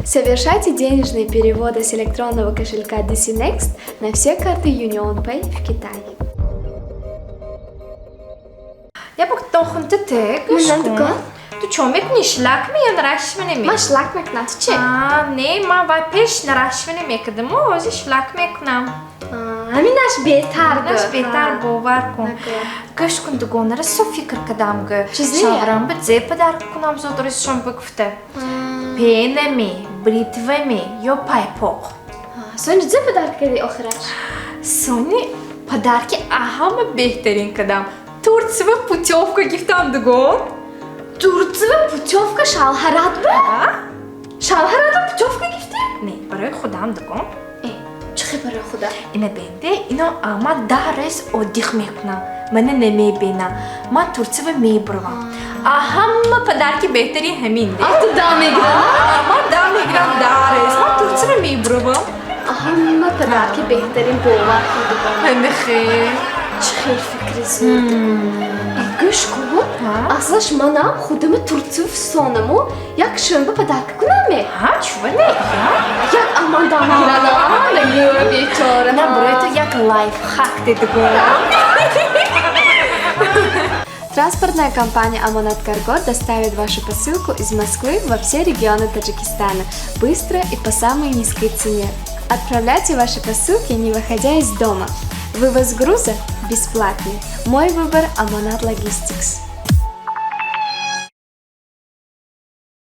Совершайте денежные переводы с электронного кошелька DC Next на все карты UnionPay в Китае. Я бо дохунта те, гӯш Ман кун. Дукон? Ту чо мекунӣ, шлакми ё наращивание ме? Ман шлак мекунам, ту чӣ? А, не, ман вай пеш наращивание мекардаму, ҳозир шлак мекунам. Ҳаминаш беҳтар. Ҳаминаш беҳтар, бовар кун. Гӯш кун, дугонара, со фикр кардам гӯ. Чизе? Шаврам ба зе подарка кунам зодрӯзшон бигуфта. Пенаме, бритваме ё пайпоқ? Сони зе подарка кардӣ охираш? Сони подарки аҳама беҳтарин кардам. Турсиява путёвка гирифтам, дугон. Турсиява путёвка шавҳарат ба? Шавҳарат ба путёвка гирифтӣ? Не, барои худам, дугон. Э, чӣ хел барои худа? Ина бенде, ино ама 10 рӯз отдых мекунам, мана намебинам, ман Турсиява мебуравам. А ҳама подарки беҳтарин ҳамин де. А ту дам мегирам? Ман дам мегирам, 10 рӯз ман Турсиява мебуравам. Ҳама подарки беҳтарин, бовар кун, дугон. Ҳамихе. Чӣ хел фикри зуд! Гӯш кун, аслаш манам худама Турсия фисонаму як шӯнба подарка кунам ме? Ҳа, чува не? Як аман дам гирана нагӯ, бечора. На, барои ту як лайфхак де, дугон. Транспортная компания «Амонат Карго» доставит вашу посылку из Москвы во все регионы Таджикистана быстро и по самой низкой цене. Отправляйте ваши посылки, не выходя из дома. Вывоз груза бесплатный. Мой выбор – «Амонат Логистикс».